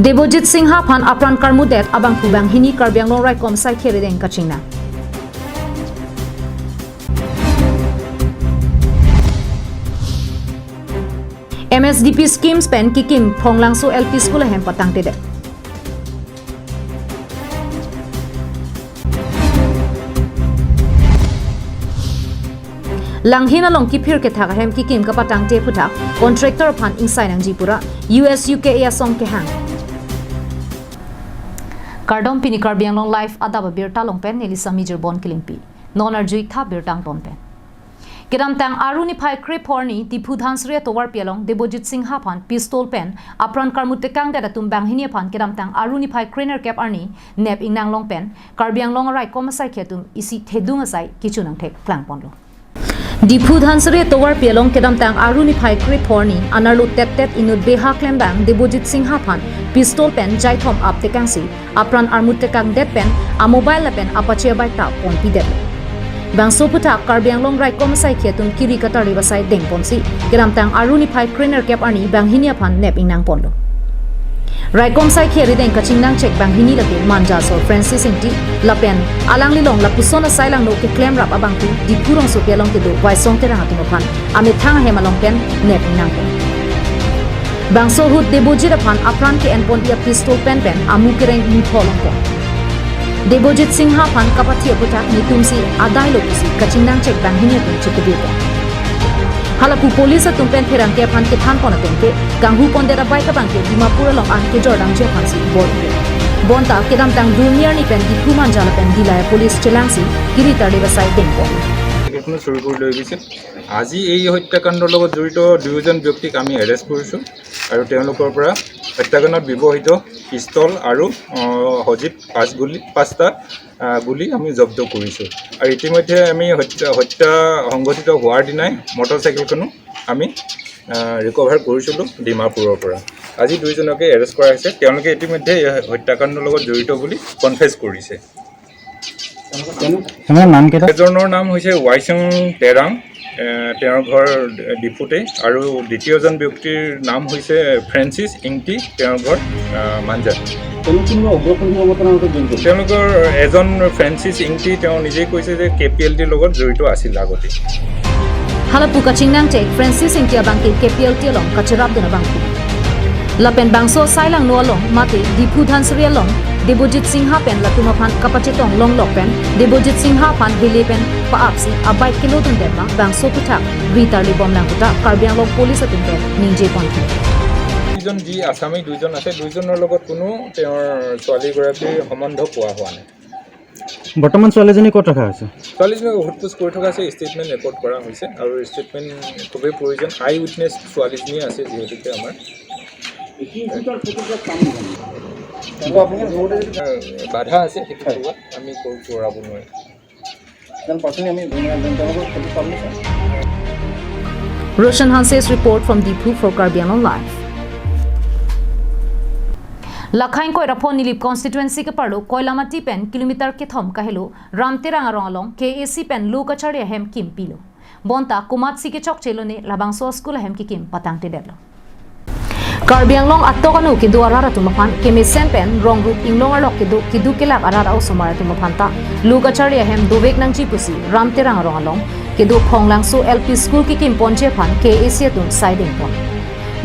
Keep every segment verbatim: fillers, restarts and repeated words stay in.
Debojit Singha aphan apran karmutdet abangphu banghini Karbi Anglong Raikom Saikheri deng kachingnang. M S D P schemes pen kikim Phonglangso L P School ahem patangtedet. Langhin along kiphir kethak ahem kikim kapatangte aphuthak contractor aphan ingsai nangji pura U S U K A asong kehang. Kardom, pini Karbi Anglong Live adap abirta along pen neli Sami Jirbon Kilingpi. Non arju-ik tha birta angton pen. Kedamtang Aru niphai krepho arni Diphu Dhansiri atovarpi along Debojit Singha aphan pistol pen apran karmut tekangdet atum banghini aphan kedamtang Aru niphai krenerkep arni nep ingnang along pen Karbi Anglong Raikom Asaikhi atum isi thedung asai kichu nangthek klangponlo. Diphu Dhansiri atovarpi along kedamtang Aru niphai krepho arni anerlo tettet inut beha klembang Debojit Singha aphan pistol pen jaithom ap tekangsi apran armut tekangdet pen amobile lapen apache abike ta ponpidet. Bangso aphuthak Karbi Anglong Raikom Asaikhi atum kiri katarlip asai dengponsi kedamtang Aru niphai krenerkep arni banghini aphan nep ingnangponlo. Raikom Saikheri deng kachingnangchek banghini lake Manja asor Francis Ingti lapen alanglilong lapuson asai langno keklemrap abangphu Diphu rongsopi along kedo Waisong Terang atum aphan amethang ahem along pen nep ingnangpon. Bangso ahut Debojit aphan apran ke-enpon-i apistol pen pen amu kereng mutho longpon. Debojit Singha aphan kapathi aphuthak netumsi adailo pusi kachingnangchek banghini atum chikebirpon. Halapu police atum pen pherangke aphan kethanpon ateng ke kanghupondet abike abangke Dimapur along an kejordamji aphansi bor-i. Bonta kedamtang Durmi arni pen Diphu Manja lapen Dillai police chelangsi kiri tarlip asai dengpon. এখনো চুৰি কৰি লৈ গৈছে। আজি এই হত্যাকাণ্ডৰ লগত জড়িত দুয়োজন ব্যক্তিক আমি এৰেষ্ট কৰিছোঁ আৰু তেওঁলোকৰ পৰা হত্যাকাণ্ডত ব্যৱহৃত পিষ্টল আৰু, আহ, সজীৱ পাঁচ গুলী, পাঁচটা, আহ, গুলী আমি জব্দ কৰিছোঁ। আৰু ইতিমধ্যে আমি হত্যা, হত্যা সংঘটিত হোৱাৰ দিনাই মটৰচাইকেলখনো আমি, আহ, ৰিকভাৰ কৰিছিলোঁ ডিমাপুৰৰ পৰা। আজি দুইজনকে এৰেষ্ট কৰা হৈছে। তেওঁলোকে ইতিমধ্যে এই হত্যাকাণ্ডৰ লগত জড়িত বুলি কনফেছ কৰিছে। আপোনাৰ নাম কেইটা? এজনৰ নাম হৈছে ৱাইচং তেৰাং, এ, তেওঁৰ ঘৰ ডিফুতে, আৰু দ্বিতীয়জন ব্যক্তিৰ নাম হৈছে ফ্ৰেন্সিছ ইংতি, তেওঁৰ ঘৰ, আ, মাঞ্জাত। তেওঁলোক কোনোবা উগ্ৰপন্থী সংগঠনৰ সৈতে জড়িত? তেওঁলোকৰ এজন ফ্ৰেন্সিছ ইংতি, তেওঁ নিজেই কৈছে যে কে পি এল টিৰ লগত জড়িত আছিল আগতে। Halapu kachingnangchek Francis Ingti abangke K P L T along kacherapdun abangphu. Lapen bangso asai langno along mate Diphu Dhansiri along Debojit Singha pen latum aphan kapachetong longlok pen Debojit Singha aphan hele pen pa-apsi abike kelodundet ma bangso aphuthak kiri tarlibomlang puta Karbi Anglong Police atum pen ningjeponphi. দুইজন যি আছামী দুইজন আছে, দুইজনৰ লগত কোনো তেওঁৰ ছোৱালীগৰাকীৰ সম্বন্ধ পোৱা হোৱা নাই। বৰ্তমান ছোৱালীজনী ক'ত ৰখা হৈছে? ছোৱালীজনীক সোধ-পোছ কৰি থকা হৈছে, ষ্টেটমেণ্ট ৰেকৰ্ড কৰা হৈছে আৰু ষ্টেটমেণ্ট খুবেই প্ৰয়োজন। আই উইটনেছ ছোৱালীজনী আছে যিহেতুকে আমাৰ। বাধা আছে, সেইটো আমি ক-, কৰাব নোৱাৰিম। Roshan Hanse's report from Diphu for Karbi Anglong Live. Lakhain Koiraphon Nilip constituency ke-arlo Koilamati pen kilometer kethom kahelo Ramterang arong along K A C pen lo kacharli ahem kimpilo. Bonta komatsi kechokche lone labangso school ahem kikim patangtedetlo. Karbi Anglong atok anu kedo arat atum aphan kemesen pen rong rup inglong arlok kedo kedo kelak arat a-osomar atum aphan ta lo kacharli ahem dovek nangji pusi Ramterang arong along kedo Phonglangso L P school kikimponji aphan K A C atum saidengpon.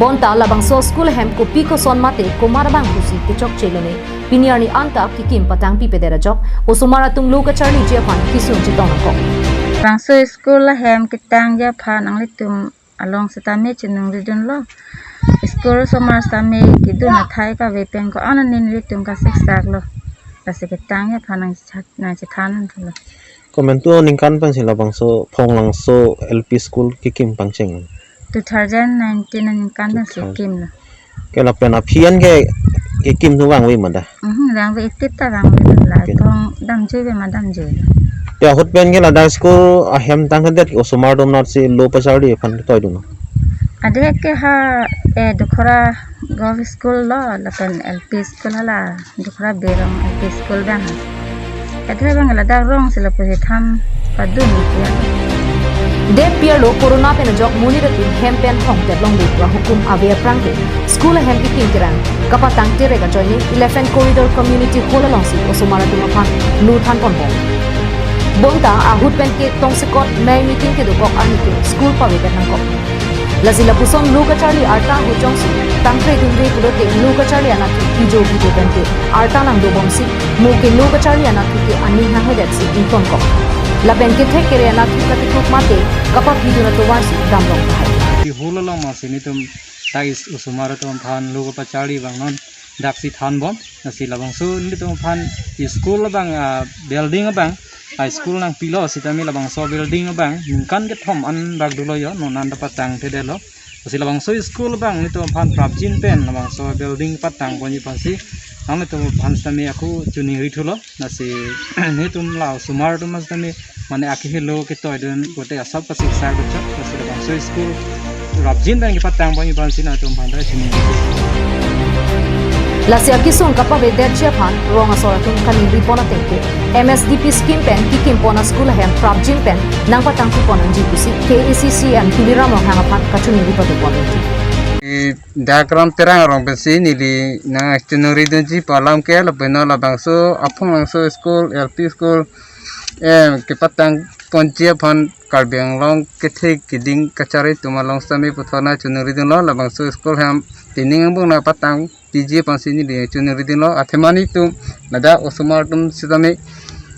Bonta labangso school ahem kopi koson mate komat abang pusi kechokche lone pini arni anta kikim patangpipedet ajok osomar atum lo kacharliji aphan kesung chetong nangkok. Bangso school ahem ketangji aphan nanglitum along setame chiningridunlo. School osomar setame kedun athai kave pen ko-an nelitum kasiksak lo. Lasi ketangji aphan nangchethan, nangchethan thulo. Komantu aningkan pensi labangso Phonglangso L P school kikim pangcheng? Two thousand nineteen aningkan pensi kimlo. Ke lapen aphi an ke kikim thu vangve ma da? Mhm, vangve, iti ta vangve la. Thong damjuive ma damjui. Ya, ahut pen ke ladak school ahem tangtedet osomar atum natsi lo pacharli aphan toidun? Ade ke ha, eh, Dukhora Govt School lo, lapen L P school hala, Dukhora Berong L P school abang. Ade abang ladak rong si lapu si than padun ya. Dep pier lo corona pen ajok monit atum hem pen hong tet longle pu ahukum ave aphrang ke school ahem kekim kerang kapatang terek ajoine eleven corridor community hall alongsi osomar atum aphan lo than ponbom. Bonta ahut pen ke tongsekot mei meeting kedokok arni ke school pave pen nangkok. Lasi lapuson lo kacharli arta ahut jongsi tangkre dunre pulote lo kacharli anatthu ijo bijo pen ke arta nangdobomsi mo ke lo kacharli anatthu ke aning hanghedet si ingtonkok. Lapen kethek kere anatthu katikup mate kapaphi dun atovar si damlong tahai. Ti hall along masi nelitum ta is osomar atum aphan lo kapacharli abang non daksi thanbom. Lasi labangso nelitum aphan school abang, ah, building abang, ah, school nangpilo sitame labangso building abang ningkan kethom an bak dolo jo, non an ta patang thedetlo. Lasi labangso school abang nelitum aphan prapjin pen labangso building patang ponji aphansi nanglitum aphan sitame ako choningri thulo. Lasi nelitum la osomar atum sitame mane akehelo ketoi dun pote asap pasik sa kechok, lasi labangso school prapjin pen kepatang ponji aphansi nangtum aphan ta choningri. Lasi akesung kapavedetji aphan rong asor atum kaningri pon ateng ke M S D P scheme pen kekim pon a-school ahem prapjin pen nangpatangpi pon nangji pusi K A A C C M Tuliram Ronghang aphan kachoningri pado pon nangji. I Dakram Terang arong pensi neli nangchoningri dunji pu alam ke lapen non labangso aphong langso school, L P school, em, kepatang ponji aphan Karbi Anglong kethek keding kachari atum along sitame puthot nangchoningri dunlo, labangso school ahem tining angbong nangpatang piji aphansi neli choningri dunlo. Athema nelitum ladak osomar atum sitame,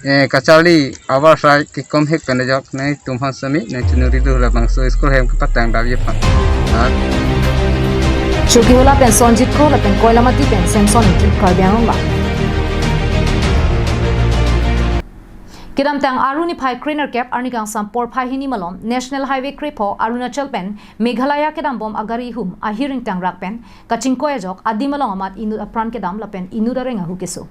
eh, kacharli avarsai kekom hek pen ajok nangtum aphan sitame nangchoningri dun labangso school ahem kepatang damji aphan. Ah. Chokihola pen Sonjit Kro lapen Koilamati pen Samson Ingti, Karbi Anglong Live. Kedamtang Aru niphai krenerkep arni kangsam porphai hini malom National Highway krepho Arunachal pen Meghalaya kedambom agari hum ahir ingtangrak pen kachingkoi ajok adim along amat inut apran kedam lapen inut areng ahu keso.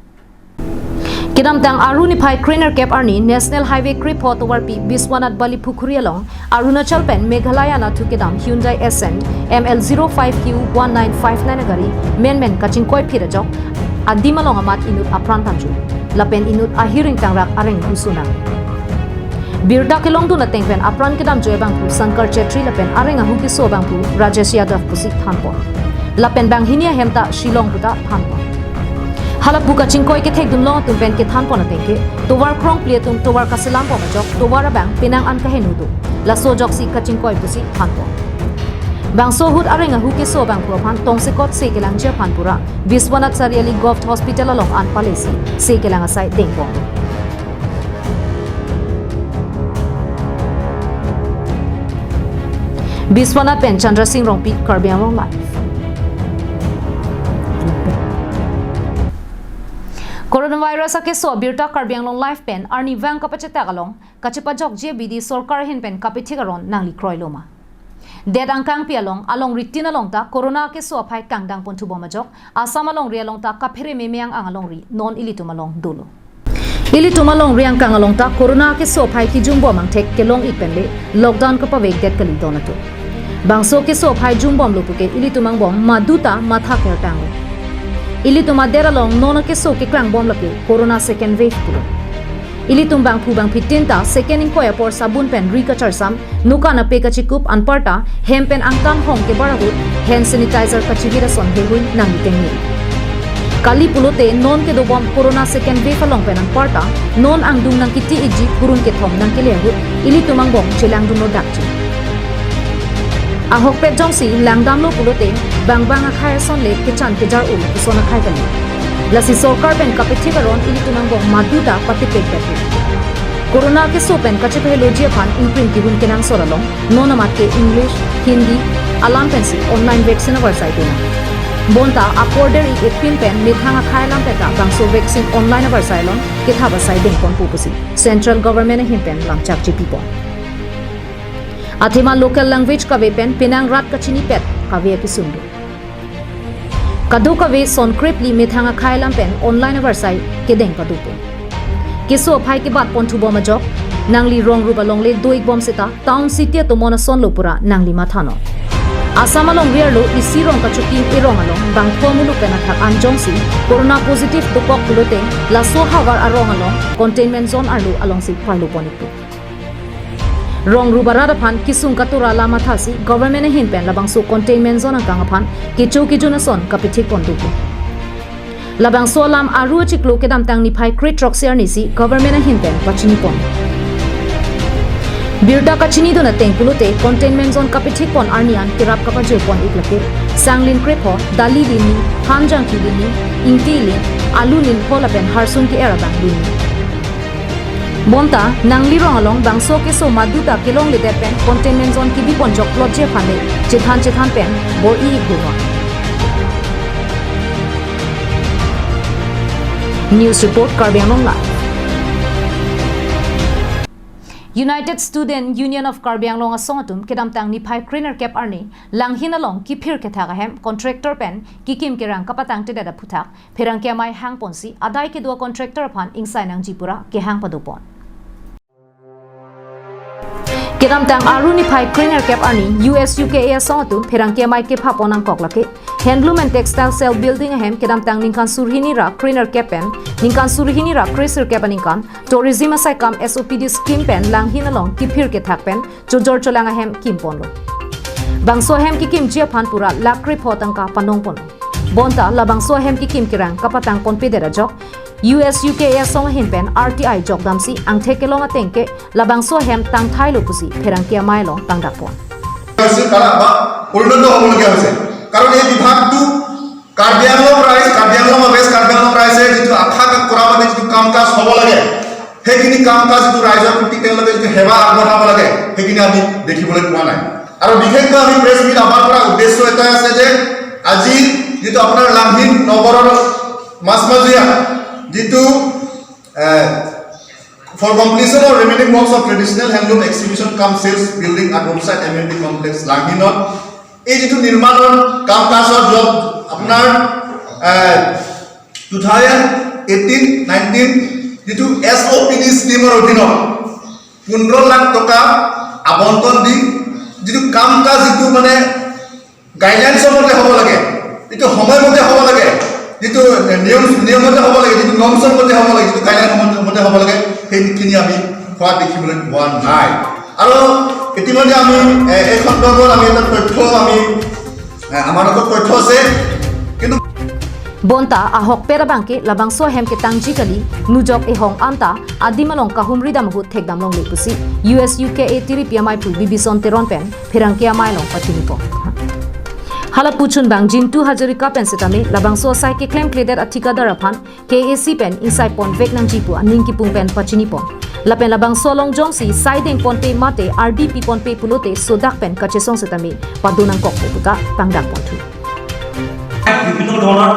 Kedamtang Aru niphai krenerkep arni National Highway krepho tovarpi Biswanath Balipukhuri along Arunachal pen Meghalaya anatthu kedam Hyundai Accent M L zero five Q one nine five nine agari menmen kachingkoi phit ajok adim along amat inut apran tangju lapen inut ahir ingtangrak areng ahu sonang. Birta kelongdun ateng pen apran kedamjoi abangphu Shankar Chetri lapen areng ahu keso abangphu Rajesh Yadav pusi thanpon. Lapen banghini ahem ta Shillong puta thanpon. Hala pu kachingkoi kethekdun long atum pen kethanpon ateng ke tovar krongpli atum tovar kaselam pon ajok tovar abang penang an kaheno do. Laso ajoksi kachingkoi pusi thanpon. Bangso ahut areng ahu keso abangphu aphan tongsekot se kelangji aphan pura Biswanath Chariali Govt Hospital along an palesi se kelang asai dengpon. Biswanath pen Chandra Singh Rongpi, Karbi Anglong Live. Coronavirus akeso abirta Karbi Anglong Live pen arnivang kapachetak along kachepajokji abidi sorkar ahin pen kapethik aron nangli kroilo ma? Det angkangpi along, alongri tin along ta corona akeso aphai kangdang ponthubom ajok Assam alongri along ta kaphere meme ang-ang alongri non ilitum along dolo. Ilitum alongri angkang along ta corona akeso aphai kijungbom angthek kelong-ik pen le lockdown kapavekdet kali don atum. Bangso keso aphai jungbomlo puke ilitum angbong madu ta matha kertanglo. Ilitum adet along non akeso keklangbom lake corona second wave pulo. Ilitum bangphu bangphi tin ta second ingkoi apor sabun pen ri kacharsam, nokan ape kachikup anparta hem pen angtan hong kebar ahut hand sanitizer kachivit ason hehui nangli tengne. Kali pulote non kedobom corona second wave along pen anparta non angdung nangkiti-ikji kurun kethom nangkele ahut ilitum angbong chelangdunlo dakji. Ahokpet jongsi langdamlo pulote bangbang akhai ason le kechan kejar-o lapuson akhai kali. Lasi sorkar pen kapethik aron ilitum angbong madu ta patipek bete. Corona keso pen kachepaheloji aphan ingprim kihun kenangsot along non amat ke English, Hindi alam pensi online vaccine avarsai dona. Bonta apor der-ik epin pen methang akhai alam penta bangso vaccine online avarsai along kethap asai dengponpo pusi Central Government ahin pen lamchak chepipon. Athema local language kave pen penang rat kachinipet kave akesung do. Kadokave son krepli methang akhai alam pen online avarsai kedeng padopo. Keso aphai kebat ponthubom ajok, nangli rong rup along le do-ikbom seta town city atomon asonlo pura nangli mathanon. Assam alongri arlo isi rong kachokim erong along bangphu amuluk pen athak an jongsi corona positive dokok pulote laso ahavar arong along containment zone arlo alongsi parlo pon-ikpo. Rong rubarat aphan kesung katura alam mathasi government ahin pen labangso containment zone angkang aphan kecho kejun ason kapethek pon dukun. Labangso alam aru achiklo kedamtang niphai kre-throksi arnisi government ahin pen pachini pon. Birta kachini dun ateng pulote containment zone kapethek pon arni an kerap kapajir pon ik lake Sanglin krepho, dali lini, hanjangki lini, ingti lin, alu lin pho lapen harsun ke-er abang lini. Bonta, Nangli rong along bangso keso maduta kelongledet pen containment zone kebi pon jok plot je aphan le chethan chethan pen bor-i ik hurma. News report, Karbi Anglong Live. United Student Union of Karbi Anglong asong atum kedamtang niphai krenerkep arni Langhin along kiphir kethak ahem contractor pen kekim kerang kapatangtedet aphuthak pherangke amei hang ponsi adai kedo a-contractor aphan ingsai nangji pura kehang pado pon. Kedamtang aru niphai krenerkep arni U S U K A asong atum pherangke amei kepha pon nangkok lake Handloom and Textile Cell building ahem kedamtang ningkan surhini ra krenerkep pen ningkan surhini ra kresirkep aningkan tourism asai kam S O P D scheme pen Langhin along kiphir kethak pen chojor cholang ahem kim ponlo. Bangso ahem kekimji aphan pura lakh krepho tangka panong ponlo. Bonta labangso ahem kekim kerang kapatang ponpedet ajok U S U K A asong ahin pen R T I jokdamsi angthek kelong ateng ke labangso ahem tangthailo pusi pherangke amei along tangdak pon. হৈছে, তাৰ বা পৰিণত হ'বলগীয়া হৈছে। কাৰণ এই বিভাগটো কাৰ্বি আংলং ৰাইজ, কাৰ্বি আংলং বা ৱেষ্ট কাৰ্বি আংলং ৰাইজে যিটো আশা কৰা মতে যিটো কাম কাজ হ'ব লাগে, সেইখিনি কাম কাজ যিটো ৰাইজৰ প্ৰতি তেওঁলোকে যিটো সেৱা আগবঢ়াব লাগে, সেইখিনি আমি দেখিবলৈ পোৱা নাই। আৰু বিশেষকৈ আমি প্ৰেছ মিট আমাৰ পৰা উদ্দেশ্য এটাই আছে যে আজি যিটো আপোনাৰ লাংহিন নগৰৰ মাজমজিয়া যিটো, এ, for completion of remaining works of traditional handloom exhibition cum sales building at roadside M M D complex লাংহিনত এই যিটো নিৰ্মাণৰ কাম কাজৰ য'ত আপোনাৰ, এ, টু থাউজেণ্ড এইটিন নাইনটিন যিটো এছ অ' পি ডি স্কিমৰ অধীনত পোন্ধৰ লাখ টকা আবণ্টন দি যিটো কাম কাজ যিটো মানে গাইডলাইনছৰ মতে হ'ব লাগে, যিটো সময়মতে হ'ব লাগে, যিটো নিয়ম, নিয়মমতে হ'ব লাগে, যিটো নৰ্মছৰ মতে হ'ব লাগে, যিটো গাইডলাইন মতে, মতে হ'ব লাগে, সেইখিনি আমি হোৱা দেখিবলৈ পোৱা নাই। আৰু ইতিমধ্যে আমি, এ, এই সন্দৰ্ভত আমি এটা তথ্য আমি, এ, আমাৰ লগত তথ্য আছে, কিন্তু Bonta ahokpet abang ke labangso ahem ketangji kali, nujok ehong anta adim along kahumri dam ahut thekdam longle pusi U S U K A tiripi amei pu Bibison Teron pen pherangke amei along pachini pon. Hala puchun bang Jintu Hazarika pen setame labangso asai keklem kledet athikadar aphan K A C pen ingsai ponvek nangji pu aning kipung pen pachini pon. Lapen labangso along jongsi sai deng ponpe mate R D P ponpe pulote sodak pen kachesong setame pado nangkokpo puta tangdak ponthu. বিভিন্ন ধৰণৰ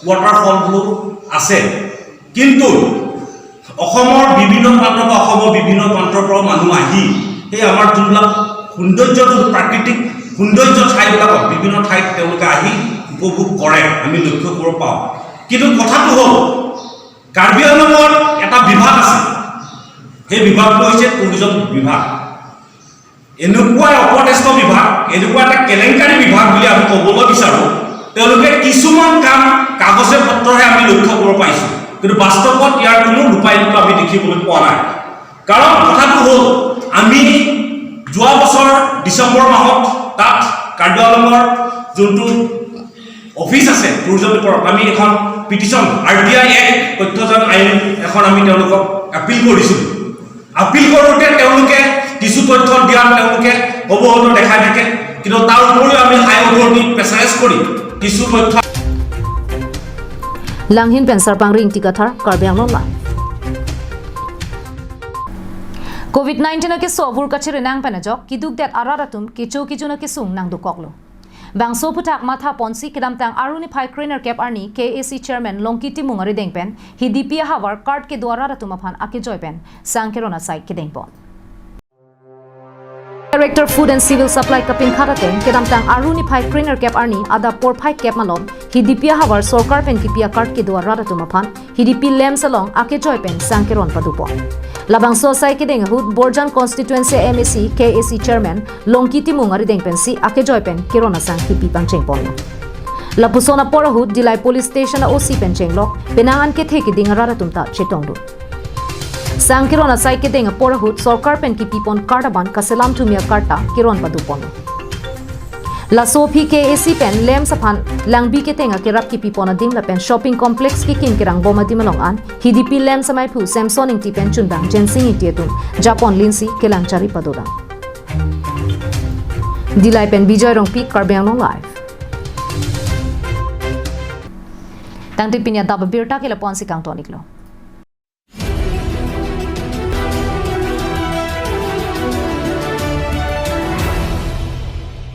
ৱাটাৰফলবোৰ আছে, কিন্তু অসমৰ বিভিন্ন প্ৰান্তৰ পৰা, অসমৰ বিভিন্ন প্ৰান্তৰ পৰা মানুহ আহি সেই আমাৰ যোনবিলাক সৌন্দৰ্য, যোনটো প্ৰাকৃতিক সৌন্দৰ্য ঠাইবিলাকত বিভিন্ন ঠাইত তেওঁলোকে আহি উপভোগ কৰে, আমি লক্ষ্য কৰিব পাওঁ। কিন্তু কথাটো হ'ল, কাৰ্বি আংলঙৰ এটা বিভাগ আছে, সেই বিভাগটো হৈছে টুৰিজম বিভাগ। এনেকুৱা অপদেষ্টা বিভাগ, এনেকুৱা এটা কেলেংকাৰী বিভাগ বুলি আমি ক'বলৈ বিচাৰোঁ। তেওঁলোকে কিছুমান কাম কাগজে পত্ৰহে আমি লক্ষ্য কৰিব পাৰিছোঁ, কিন্তু বাস্তৱত ইয়াৰ কোনো ৰূপায়িত আমি দেখিবলৈ পোৱা নাই। কাৰণ কথাটো হ'ল, আমি যোৱা বছৰ ডিচেম্বৰ মাহত তাত কাৰ্বি আংলঙৰ যোনটো অফিচ আছে টুৰিজম ডিপাৰ্টমেণ্ট, আমি এখন পিটিশ্যন, আৰ টি আই এক্ট, তথ্যজন আইন এখন আমি তেওঁলোকক আপিল কৰিছিলোঁ। আপিল কৰোঁতে তেওঁলোকে কিছু তথ্য দিয়াত তেওঁলোকে হ'ব হ'ব দেখাই থাকে, কিন্তু তাৰ উপৰিও আমি হাই অথৰিটিক প্ৰেছাৰাইজ কৰি কিছু তথ্য Langhin pen Sarpang Ringti Kathar, Karbi Anglong Live. Covid nineteen akeso avur kachiri nang pen ajok kidukdet arat atum kecho kejun akesung nangdokoklo. Bangso aphuthak matha ponsi kedamtang aru niphai krenerkep arni K A C chairman Longki Timung arideng pen Hidipi ahavar card kedo arat atum aphan akejoi pen sang keron asai kedeng pon. Director Food and Civil Supply kapinkhat ateng kedamtang aru niphai krenerkep arni adap porphai kep malom Hidipi ahavar sorkar pen kipi a-card kedo arat atum aphan Hidipi lamps along akejoi pen sang keron pado pon. Labangso asai kedeng ahut Borjan constituency M A C K A C chairman Longki Timung arideng pensi akejoi pen keron asang kipi pangcheng ponlo. Lapuson apor ahut Dillai police station a-O C pen chenglok penang an kethe keding arat atum ta chetongdun. Sang keron asai kedeng apor ahut sorkar pen kipipon card aban kaselam thumi a-card ta keron padopon. Laso aphi K A A C pen lamps aphan langbi keteng akerap kipipon adim lapen shopping complex kekim kerangbom adim along an H D P lamps amaiphu Samson Ingti pen chunbang Jensing Ingti atum japon linsi kelang chari padodam. Dillai pen Bijoy Rongpi, Karbi Anglong Live. Tangte pini adap abirta ke lapu-an si kangton-iklo.